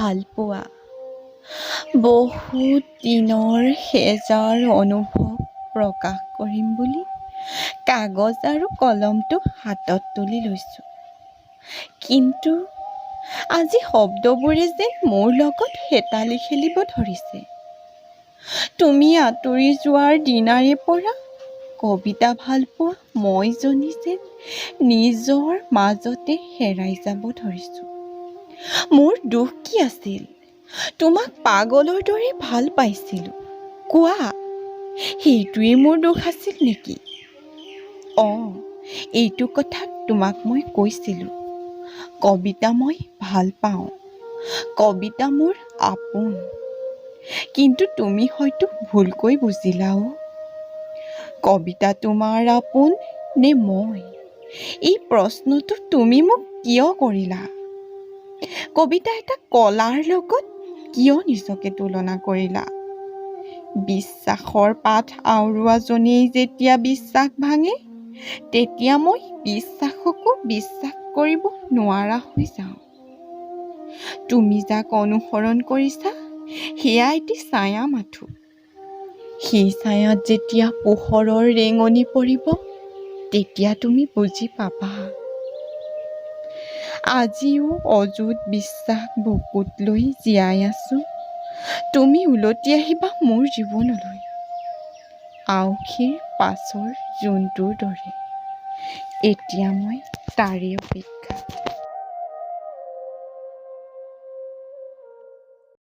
ভালপোৱা। বহুত দিনৰ সেজাৰ অনুভৱ প্ৰকাশ কৰিম বুলি কাগজ আৰু কলমটো হাতত তুলি লৈছোঁ, কিন্তু আজি শব্দবোৰে যেন মোৰ লগত হেতালি খেলিব ধৰিছে। তুমি আঁতৰি যোৱাৰ দিনাৰে পৰা কবিতা ভালপোৱা মইজনী যেন নিজৰ মাজতে হেৰাই যাব ধৰিছোঁ। মোৰ দোষ কি আছিল? তোমাক পাগলৰ দৰে ভাল পাইছিলোঁ, কোৱা, সেইটোৱেই মোৰ দোষ আছিল নেকি? অঁ, এইটো কথা তোমাক মই কৈছিলোঁ, কবিতা মই ভাল পাওঁ, কবিতা মোৰ আপোন। কিন্তু তুমি হয়তো ভুলকৈ বুজিলা অ'। কবিতা তোমাৰ আপোন নে মই, এই প্ৰশ্নটো তুমি মোক কিয় কৰিলা? কবিতা এটা কলাৰ লগত কিয় নিজকে তুলনা কৰিলা? বিশ্বাসৰ পাঠ আওৰোৱাজনেই যেতিয়া বিশ্বাস ভাঙে, তেতিয়া মই বিশ্বাসকো বিশ্বাস কৰিব নোৱাৰা হৈ যাওঁ। তুমি যাক অনুসৰণ কৰিছা, সেয়া এটি ছায়া মাথোঁ। সেই ছায়াত যেতিয়া পোহৰৰ ৰেঙনি পৰিব, তেতিয়া তুমি বুজি পাবা। আজিও অযুত বিশ্বাস বুকুত লৈ জীয়াই আছোঁ, তুমি উলটি আহিবা মোৰ জীৱনলৈ, আউসীৰ পাছৰ জোনটোৰ দৰে। এতিয়া মই তাৰেই অপেক্ষাত।